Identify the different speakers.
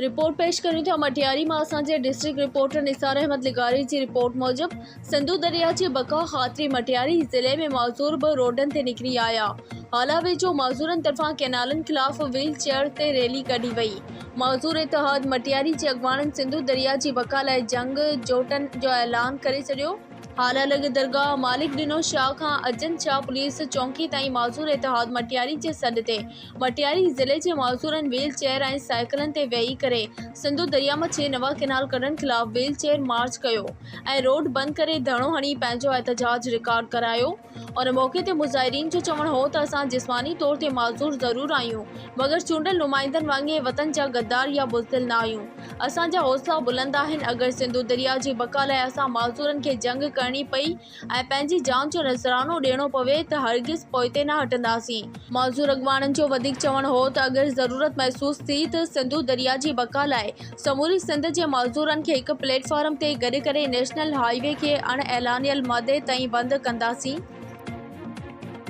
Speaker 1: Report پيش ڪريون ٿا مٽياري مان اسان جي ڊسٽرڪٽ رپورٽر نثار احمد لغاري جي رپورٽ موجب سنڌو درياء جي بقا خاطري مٽياري ضلعي ۾ معذور به روڊن تي نڪري آيا هالا ويجهو معذورن طرفان ڪئنالن خلاف ويل چيئر تي ريلي ڪڍي وئي معذور اتحاد مٽياري جي اڳواڻن سنڌو درياء جي بقا لاء جنگ جوٽڻ جو اعلان ڪري ڇڏيو. هالا لڳ درگاهه مالڪ ڏنو شاهه کان اجن شاهه پوليس چونڪي تائين معذور اتحاد مٽياري جي سڏ تي مٽياري ضلعي جي معذورن ويل چيئر ۽ سائيڪلن تي ويهي ڪري سنڌو درياء مان ڇهه نوان ڪئنال ڪڍڻ خلاف ويل چيئر مارچ ڪيو ۽ روڊ بند ڪري ڌرڻو هڻي پنهنجو احتجاج رڪارڊ ڪرايو. ان موقعي تي مظاهرين جو چوڻ هو ته اسان جسماني طور تي معذور ضرور آهيون مگر چونڊيل نمائندن وانگي وطن جا غدار يا بزدل نه آهيون، اسان جا حوصلا بلند آهن، اگر سنڌو درياء جي بقا لاء اسان معذورن کي جنگ ڪرڻي پئي ۽ پنهنجي جان جو نذرانو ڏيڻو پوي ته هرگز پوئتي نه هٽنداسين. معذور اڳواڻن جو وڌيڪ چوڻ هو ته اگر ضرورت محسوس ٿي ته سنڌو درياء جي بقا لاء سموري سنڌ جي معذورن کي هڪ پليٽ فارم تي گڏ ڪري نيشنل هاء وي کي اڻ اعلانيل مدي تائين بند ڪنداسين.